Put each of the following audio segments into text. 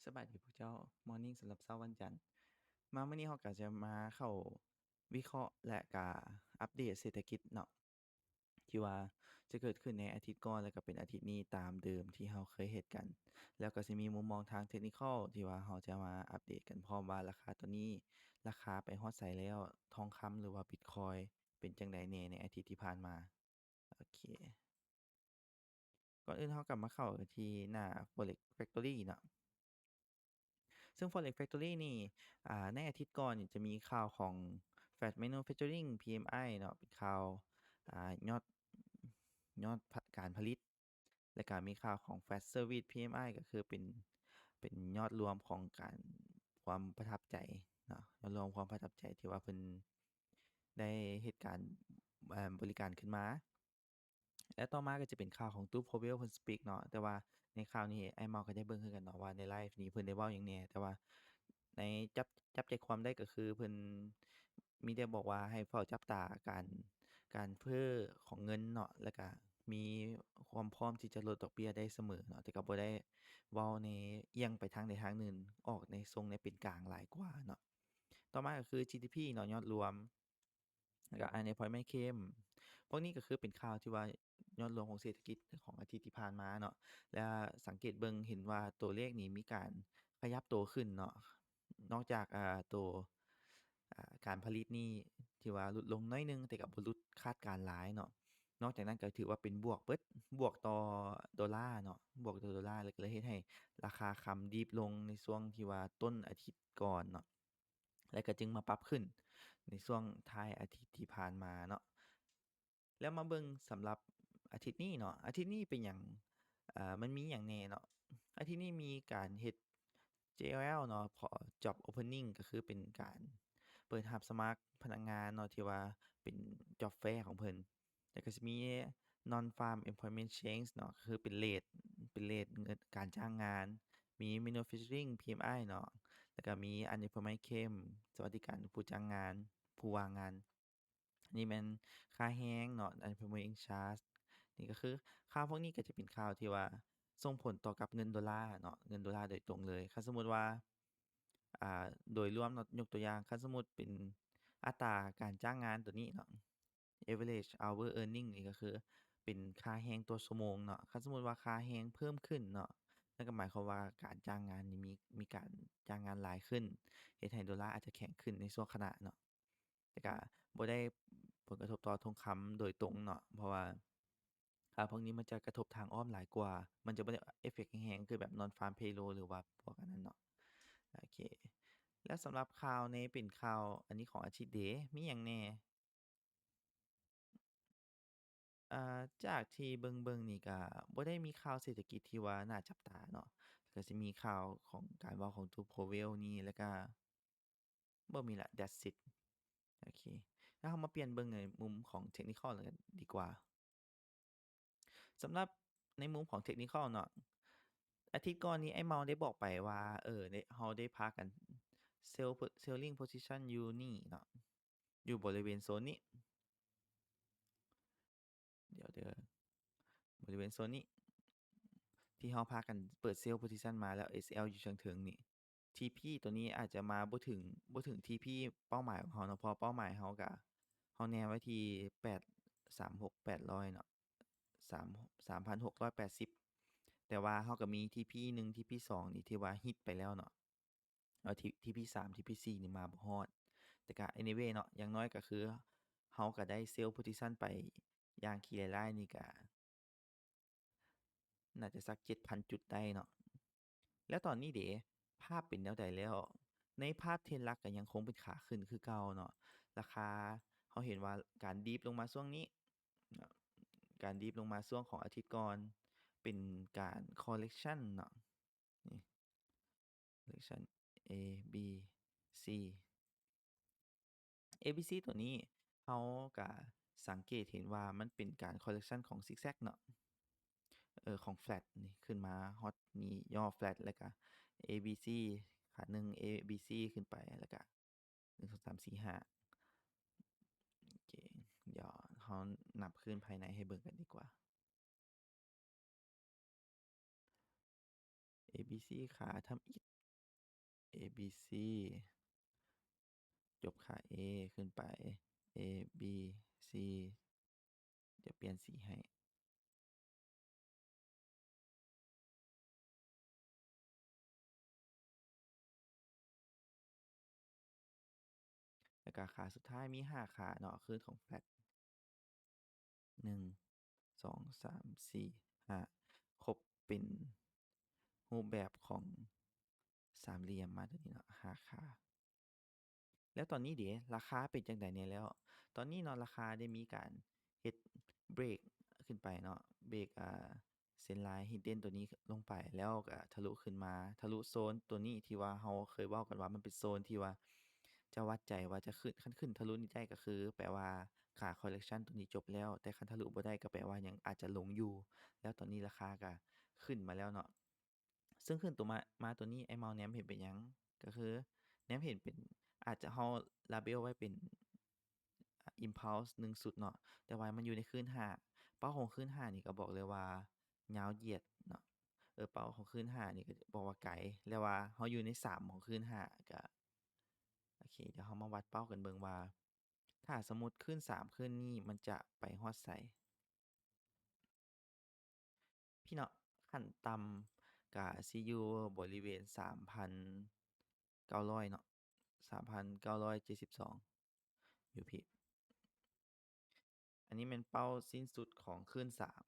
ສະບາຍດີພວກເຈົ້າ Morning ສຳລັບເຊົ້າວັນຈັນ. ມາມື້ນີ້ເຮົາກໍຈະມາເຂົ້າວິເຄາະ ແລະ ກະອັບເດດເສດຖະກິດເນາະ ທີ່ວ່າຈະເກີດຂຶ້ນໃນອາທິດກ່ອນ ແລະ ກະເປັນອາທິດນີ້ຕາມເດີມທີ່ເຮົາເຄີຍເຮັດກັນ. ແລ້ວກໍຊິມີມຸມມອງທາງ technical ທີ່ວ່າເຮົາຈະມາອັບເດດກັນພ້ອມວ່າລາຄາຕອນນີ້ ລາຄາໄປຮອດໃສແລ້ວ, ທອງຄຳ ຫຼືວ່າ Bitcoin ເປັນຈັ່ງໃດແດ່ໃນອາທິດທີ່ຜ່ານມາ. ໂອເຄ ກ່ອນອື່ນເຮົາກໍມາເຂົ້າທີ່ໜ້າ Forex Factory ເນາະ. ເຊິ່ງ Forex Factory ນີ້ ອາ ໃນອາທິດກ່ອນນີ້ຈະມີຂ່າວຂອງ Flat Manufacturing PMI ເນາະ ເປັນຂ່າວ ອາ ຍອດ ຍອດ ການຜະລິດ ແລ້ວກໍມີຂ່າວຂອງ Flat Service PMI ກໍຄືເປັນ ເປັນຍອດລວມຂອງການ ຄວາມປະທັບໃຈເນາະ, ຍອດລວມຄວາມປະທັບໃຈທີ່ວ່າເພິ່ນໄດ້ເຮັດການ ເອີ່ມ ບໍລິການຂຶ້ນມາ. ແລ້ວຕໍ່ມາກໍຈະເປັນຂ່າວຂອງ Duke Powell ເພິ່ນ speak ເນາະ, ແຕ່ວ່າໃນຂ່າວນີ້ອ້າຍເມົາກໍໄດ້ເບິ່ງຄືກັນເນາະ ວ່າໃນໄລຟ໌ນີ້ເພິ່ນໄດ້ເວົ້າຫຍັງແດ່, ແຕ່ວ່າໃນ ຈັບ ຈັບໃຈຄວາມໄດ້ກໍຄືເພິ່ນມີແຕ່ບອກວ່າໃຫ້ເຝົ້າຈັບຕາການ ການເຟີ້ຂອງເງິນເນາະ, ແລ້ວກະມີຄວາມພ້ອມທີ່ຈະລົດດອກເບ້ຍໄດ້ສະເໝີເນາະ, ແຕ່ກໍບໍ່ໄດ້ເວົ້າໃນ ອຽງໄປທາງໃດທາງໜຶ່ງ ອອກໃນຊົງໃນເປັນກາງຫຼາຍກວ່າເນາະ. ຕໍ່ມາກໍຄື GDP ເນາະ, ຍອດລວມ ແລ້ວກໍ unemployment claim ພວກນີ້ກໍຄືເປັນຂ່າວທີ່ວ່າຍອດລວມຂອງເສດຖະກິດຂອງອາທິດທີ່ຜ່ານມາເນາະ, ແລະ ສັງເກດເບິ່ງເຫັນວ່າຕົວເລກນີ້ມີການຂະຫຍັບໂຕຂຶ້ນເນາະ, ນອກຈາກ ອາ ໂຕ ອາ ການຜະລິດນີ້ທີ່ວ່າຫຼຸດລົງໜ້ອຍໜຶ່ງ ແຕ່ກໍບໍ່ຫຼຸດຄາດການຫຼາຍເນາະ. ນອກຈາກນັ້ນກໍຖືວ່າເປັນບວກເບິດ, ບວກຕໍ່ໂດລາເນາະ, ບວກຕໍ່ໂດລາ ແລ້ວກໍເລີຍເຮັດໃຫ້ລາຄາຄຳດີບລົງໃນຊ່ວງທີ່ວ່າຕົ້ນອາທິດກ່ອນເນາະ. ແລະກໍຈຶ່ງມາປັບຂຶ້ນໃນຊ່ວງທ້າຍອາທິດທີ່ຜ່ານມາເນາະ. ແລ້ວມາເບິ່ງສຳລັບອາທິດນີ້ເນາະ, ອາທິດນີ້ເປັນຫຍັງ ເອີ່ ມັນມີຫຍັງແດ່ເນາະ? ອາທິດນີ້ມີການເຮັດ JOL ເນາະ, Job Opening ກໍຄືເປັນການເປີດຮັບສະໝັກພະນັກງານເນາະ ທີ່ວ່າເປັນ Job Fair ຂອງເພິ່ນ. ແລ້ວກໍຊິມີ Non Farm Employment Change ເນາະ, ກໍຄືເປັນເຣດ ເປັນເຣດເງິນການຈ້າງງານ, ມີ Manufacturing PMI ເນາະ, ແລ້ວກໍມີ Unemployment Claim ສະຫວັດດີການຜູ້ຈ້າງງານ ຜູ້ວ່າງງານ, ນີ້ແມ່ນຄ່າແຮງເນາະ, Unemployment Charge. ນີ້ກໍຄືຂ່າວພວກນີ້ກໍຈະເປັນຂ່າວທີ່ວ່າສົ່ງຜົນຕໍ່ກັບເງິນໂດລາເນາະ, ເງິນໂດລາໂດຍຕົງເລີຍ. ຄັນສົມມຸດວ່າ ອາ ໂດຍລວມເນາະ, ຍົກຕົວຢ່າງ ຄັນສົມມຸດເປັນອັດຕາການຈ້າງງານຕົວນີ້ເນາະ, Average Hour Earning ນີ້ກໍຄືເປັນຄ່າແຮງຕໍ່ຊົ່ວໂມງເນາະ. ຄັນສົມມຸດວ່າຄ່າແຮງເພີ່ມຂຶ້ນເນາະ, ນັ້ນກໍໝາຍຄວາມວ່າການຈ້າງງານນີ້ມີ ມີການຈ້າງງານຫຼາຍຂຶ້ນ, ເຮັດໃຫ້ໂດລາອາດຈະແຂງຂຶ້ນໃນຊົ່ວຂະນະເນາະ. ແຕ່ກະບໍ່ໄດ້ຜົນກະທົບຕໍ່ທອງຄຳໂດຍຕົງເນາະ, ເພາະວ່າ ອາ ພວກນີ້ມັນຈະກະທົບທາງອ້ອມຫຼາຍກວ່າ, ມັນຈະບໍ່ໄດ້ເອຟເຟັກແຮງໆ ຄືແບບ Non Farm Payroll ຫຼືວ່າພວກອັນນັ້ນເນາະ. ໂອເຄ ແລ້ວສຳລັບຂ່າວໃນ ເປັນຂ່າວອັນນີ້ຂອງອາທິດເດ ມີຫຍັງແດ່? ອາ ຈາກທີ່ເບິ່ງໆນີ້ກະບໍ່ໄດ້ມີຂ່າວເສດຖະກິດທີ່ວ່າໜ້າຈັບຕາເນາະ, ກະຊິມີຂ່າວຂອງການເວົ້າຂອງ Duke Powell ນີ້ ແລ້ວກະບໍ່ມີລະ that's it. ໂອເຄ ແລ້ວເຮົາມາປ່ຽນເບິ່ງໃນມຸມຂອງ Technical ກັນດີກວ່າ. ສຳລັບໃນມຸມຂອງ Technical ເນາະ, ອາທິດກ່ອນນີ້ອ້າຍເມົາໄດ້ບອກໄປວ່າ ເອີ ເຮົາໄດ້ພາກັນ sell selling position ຢູ່ນີ້ເນາະ, ຢູ່ບໍລິເວນໂຊນນີ້ ດຽວເດີ ບໍລິເວນໂຊນນີ້ ທີ່ເຮົາພາກັນເປີດ sell position ມາ ແລ້ວ SL ຢູ່ເທິງໆນີ້, TP ຕົວນີ້ອາດຈະມາບໍ່ເຖິງ ບໍ່ເຖິງ TP ເປົ້າໝາຍຂອງເຮົາເນາະ, ເພາະເປົ້າໝາຍເຮົາກະ ເຮົາແນມໄວ້ທີ່ ແປດ ສາມຫົກ ແປດຮ້ອຍເນາະ, ສາມ ສາມພັນຫົກຮ້ອຍແປດສິບ ແຕ່ວ່າເຮົາກະມີ TP ໜຶ່ງ TP ສອງນີ້ ທີ່ວ່າຮິດໄປແລ້ວເນາະ. ເອົາ ທີ ທີພີສາມ ທີພີສີ່ນີ້ມາບໍ່ຮອດ. ແຕ່ກະ anyway ເນາະ, ຢ່າງໜ້ອຍກະຄືເຮົາກະໄດ້ sell position ໄປຢ່າງຂີ້ລ້າຍໆນີ້ກະໜ້າຈະສັກເຈັດພັນຈຸດໄດ້ເນາະ. ແລ້ວຕອນນີ້ເດ ພາບເປັນແນວໃດແລ້ວ? ໃນພາບເທຣນຫຼັກກະຍັງຄົງເປັນຂາຂຶ້ນຄືເກົ່າເນາະ. ລາຄາເຮົາເຫັນວ່າການດີບລົງມາຊ່ວງນີ້ ການດີບລົງມາຊ່ວງຂອງອາທິດກ່ອນ ເປັນການ correction ເນາະ. ນີ້ correction A B C, A B C ຕົວນີ້ເຮົາກະສັງເກດເຫັນວ່າມັນເປັນການ correction ຂອງ zigzag ເນາະ, ເອີ ຂອງ flat ນີ້ ຂຶ້ນມາຮອດນີ້ ຍໍ້ flat ແລ້ວກະ A B C ຂາໜຶ່ງ A B C ຂຶ້ນໄປ ແລ້ວກະ ໜຶ່ງ ສອງ ສາມ ສີ່ ຫ້າ ໂອເຄ ດຽວເຮົານັບຄືນພາຍໃນໃຫ້ເບິ່ງກັນດີກວ່າ. A B C ຂາທຳອິດ A B C ຈົບຄ່າ A ຂຶ້ນໄປ A B C ດຽວປ່ຽນສີໃຫ້ ແລ້ວກະຄ່າສຸດທ້າຍມີຫ້າຄ່າເນາະ ຄືຂອງ flat ໜຶ່ງ ສອງ ສາມ ສີ່ ຫ້າ ຄົບເປັນຮູບແບບຂອງສາມຫຼ່ຽມມາຕົວນີ້ເນາະ ຫ້າຄ່າ. ແລ້ວຕອນນີ້ເດ ລາຄາເປັນຈັ່ງໃດແດ່ແລ້ວ? ຕອນນີ້ເນາະ ລາຄາໄດ້ມີການເຮັດເບຣກຂຶ້ນໄປເນາະ ເບຣກ ອ່າ ເສັ້ນລາຍ hidden ຕົວນີ້ລົງໄປ ແລ້ວກໍທະລຸຂຶ້ນມາ ທະລຸໂຊນຕົວນີ້ທີ່ວ່າເຮົາເຄີຍເວົ້າກັນວ່າມັນເປັນໂຊນທີ່ວ່າຈະວັດໃຈວ່າຈະຂຶ້ນ ຄັນຂຶ້ນທະລຸນີ້ໄດ້ກໍຄືແປວ່າຄ່າ correction ຕົວນີ້ຈົບແລ້ວ ແຕ່ຄັນທະລຸບໍ່ໄດ້ກໍແປວ່າຍັງອາດຈະລົງຢູ່ ແລ້ວຕອນນີ້ລາຄາກໍຂຶ້ນມາແລ້ວເນາະ. ເຊິ່ງຂຶ້ນຕົວມາ ມາຕົວນີ້ ໄອ້ເມົາແນມເຫັນເປັນຫຍັງ? ກໍຄືແນມເຫັນເປັນ ອາດຈະເຮົາ label ໄວ້ເປັນ impulse ໜຶ່ງຊຸດເນາະ ແຕ່ວ່າມັນຢູ່ໃນຄື້ນຫ້າ ເປົ້າຂອງຄື້ນຫ້ານີ້ກໍບອກເລີຍວ່າຍາວຢຽດເນາະ ເອີ ເປົ້າຂອງຄື້ນຫ້ານີ້ກໍບອກວ່າໄກ ແລ້ວວ່າເຮົາຢູ່ໃນສາມຂອງຄື້ນຫ້າ ກໍ ໂອເຄ ດຽວເຮົາມາວັດເປົ້າກັນເບິ່ງວ່າ ຖ້າສົມມຸດຄື້ນສາມຄື້ນນີ້ມັນຈະໄປຮອດໃສ? ພີ່ເນາະ ຂັ້ນຕ່ຳກະຊິຢູ່ບໍລິເວນສາມພັນເກົ້າຮ້ອຍເນາະ ສາມພັນເກົ້າຮ້ອຍເຈັດສິບສອງ ຢູ່ພີ້. ອັນນີ້ແມ່ນເປົ້າສິ້ນສຸດຂອງຄື້ນສາມ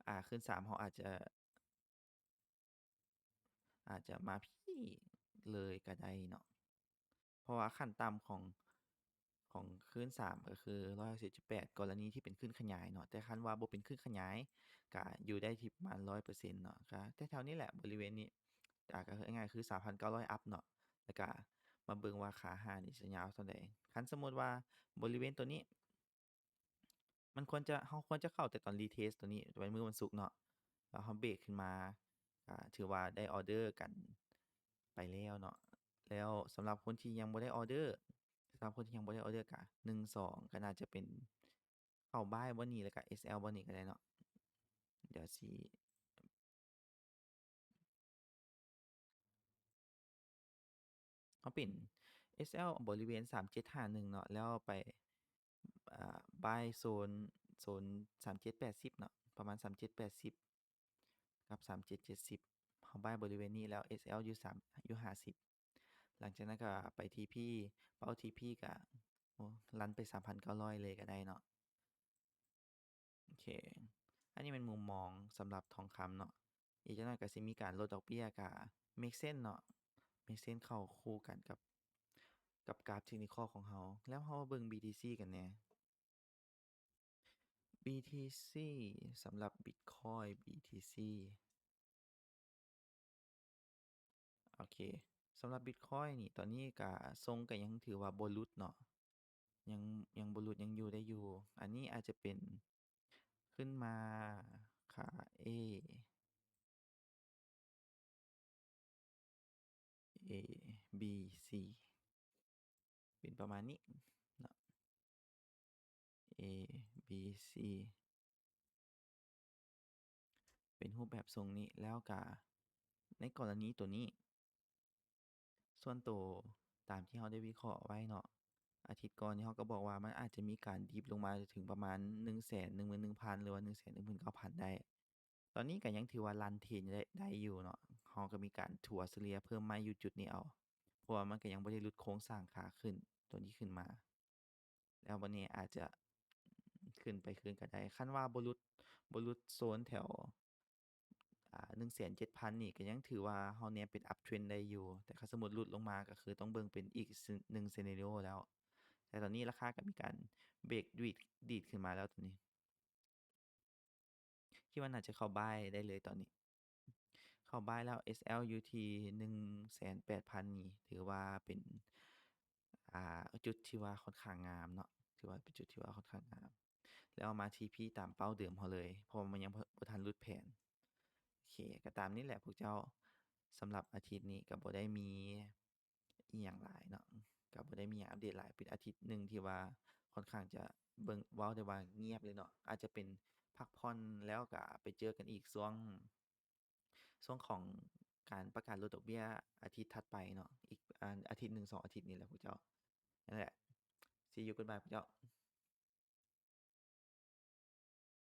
ອາ ຄື້ນສາມເຮົາອາດຈະ ອາດຈະມາພີ້ເລີຍກໍໄດ້ເນາະ ເພາະວ່າຂັ້ນຕ່ຳຂອງ ຂອງຄື້ນສາມກໍຄືຮ້ອຍຫົກສິບຈຸດແປດ ກໍລະນີທີ່ເປັນຄື້ນຂະຫຍາຍເນາະ ແຕ່ຄັນວ່າບໍ່ເປັນຄື້ນຂະຫຍາຍ ກະຢູ່ໄດ້ທີ່ປະມານຮ້ອຍເປີເຊັນເນາະ ກະແຖວໆນີ້ແຫຼະ ບໍລິເວນນີ້ ອາ ກໍຄືງ່າຍໆຄືສາມພັນເກົ້າຮ້ອຍອັບເນາະ ແລ້ວກະມາເບິ່ງວ່າຂາຫ້ານີ້ຈະຍາວສ່ຳໃດ. ຄັນສົມມຸດວ່າບໍລິເວນຕົວນີ້ ມັນຄວນຈະ ເຮົາຄວນຈະເຂົ້າແຕ່ຕອນ retest ຕົວນີ້ ໄວ້ມື້ວັນສຸກເນາະ ແລ້ວເຮົາເບຣກຂຶ້ນມາ ກະຖືວ່າໄດ້ອໍເດີກັນໄປແລ້ວເນາະ. ແລ້ວສຳລັບຄົນທີ່ຍັງບໍ່ໄດ້ອໍເດີ ສຳລັບຄົນທີ່ຍັງບໍ່ໄດ້ອໍເດີກະ ໜຶ່ງ ສອງ ກໍໜ້າຈະເປັນເຂົ້າ buy ບ່ອນນີ້ ແລ້ວກະ SL ບ່ອນນີ້ກໍໄດ້ເນາະ. ດຽວຊິ ເຮົາເປັນ SL ບໍລິເວນສາມເຈັດຫ້າໜຶ່ງເນາະ ແລ້ວໄປ ອາ buy ໂຊນ ໂຊນສາມເຈັດແປດສິບເນາະ ປະມານສາມເຈັດແປດສິບກັບສາມເຈັດເຈັດສິບ ເຮົາ buy ບໍລິເວນນີ້ ແລ້ວ SL ຢູ່ສາມ ຢູ່ຫ້າສິບ ຫຼັງຈາກນັ້ນກໍໄປ TP ເປົ້າ TP ກໍ run ໄປສາມພັນເກົ້າຮ້ອຍເລີຍກໍໄດ້ເນາະ. ໂອເຄ ອັນນີ້ແມ່ນມຸມມອງສຳລັບທອງຄຳເນາະ ອີກຈັກໜ້ອຍກໍຊິມີການລົດດອກເບ້ຍ ກໍ make sense ເນາະ make sense ເຂົ້າຄູ່ກັນກັບ ກັບກາຟ technical ຂອງເຮົາ. ແລ້ວເຮົາມາເບິ່ງ BTC ກັນແດ່ BTC ສຳລັບ Bitcoin BTC ໂອເຄ ສຳລັບ Bitcoin ນີ້ ຕອນນີ້ກະ ຊົງກະຍັງຖືວ່າບໍ່ຫຼຸດເນາະ ຍັງ ຍັງບໍ່ຫຼຸດ ຍັງຢູ່ໄດ້ຢູ່. ອັນນີ້ອາດຈະເປັນຂຶ້ນມາຂາ A A B C ເປັນປະມານນີ້ເນາະ A B C ເປັນຮູບແບບຊົງນີ້ ແລ້ວກະໃນກໍລະນີໂຕນີ້ ສ່ວນໂຕຕາມທີ່ເຮົາໄດ້ວິເຄາະໄວ້ເນາະ ອາທິດກ່ອນນີ້ເຮົາກໍບອກວ່າມັນອາດຈະມີການດິບລົງມາເຖິງປະມານໜຶ່ງແສນໜຶ່ງໝື່ນໜຶ່ງພັນ ຫຼືວ່າໜຶ່ງແສນໜຶ່ງໝື່ນເກົ້າພັນໄດ້. ຕອນນີ້ກໍຍັງຖືວ່າຣັນເທຣນໄດ້ ໄດ້ຢູ່ເນາະ ເຮົາກໍມີການຖັວສະເລ່ຍເພີ່ມໃໝ່ຢູ່ຈຸດນີ້ເອົາ ເພາະວ່າມັນກໍຍັງບໍ່ໄດ້ຫຼຸດໂຄງສ້າງຂາຂຶ້ນໂຕນີ້ຂຶ້ນມາ ແລ້ວບັດນີ້ອາດຈະຂຶ້ນໄປຄືນກໍໄດ້. ຄັນວ່າບໍ່ຫຼຸດ ບໍ່ຫຼຸດໂຊນແຖວ ອາ ໜຶ່ງແສນເຈັດພັນນີ້ ກໍຍັງຖືວ່າເຮົາແນມເປັນ uptrend ໄດ້ຢູ່ ແຕ່ຄັນສົມມຸດຫຼຸດລົງມາ ກໍຄືຕ້ອງເບິ່ງເປັນອີກໜຶ່ງ scenario ແລ້ວ. ແຕ່ຕອນນີ້ລາຄາກໍມີການເບຣກ ດີດ ດີດຂຶ້ນມາແລ້ວຕອນນີ້ ຄິດວ່າໜ້າຈະເຂົ້າ buy ໄດ້ເລີຍຕອນນີ້ ເຂົ້າ buy ແລ້ວ SL ຢູ່ທີ່ໜຶ່ງແສນແປດພັນນີ້ ຖືວ່າເປັນ ອ່າ ຈຸດທີ່ວ່າຂ້ອນຂ້າງງາມເນາະ ຖືວ່າເປັນຈຸດທີ່ວ່າຂ້ອນຂ້າງງາມ ແລ້ວມາ TP ຕາມເປົ້າເດີມເຮົາເລີຍ ເພາະວ່າມັນຍັງບໍ່ ບໍ່ທັນຫຼຸດແຜນ. ໂອເຄ ກໍຕາມນີ້ແຫຼະພວກເຈົ້າ ສຳລັບອາທິດນີ້ກໍບໍ່ໄດ້ມີ ອີ່ຫຍັງຫຼາຍເນາະ ກໍບໍ່ໄດ້ມີຫຍັງອັບເດດຫຼາຍ ເປັນອາທິດໜຶ່ງທີ່ວ່າຂ້ອນຂ້າງຈະເບິ່ງ ເວົ້າໄດ້ວ່າງຽບເລີຍເນາະ ອາດຈະເປັນພັກຜ່ອນ ແລ້ວກໍໄປເຈີກັນອີກຊ່ວງ ຊ່ວງຂອງ ການປະກາດລົດດອກເບ້ຍອາທິດຖັດໄປເນາະ ອີກ ອາ ອາທິດໜຶ່ງສອງອາທິດນີ້ແຫຼະພວກເຈົ້າ. ນັ້ນແຫຼະ see you goodbye ພວກເຈົ້າ.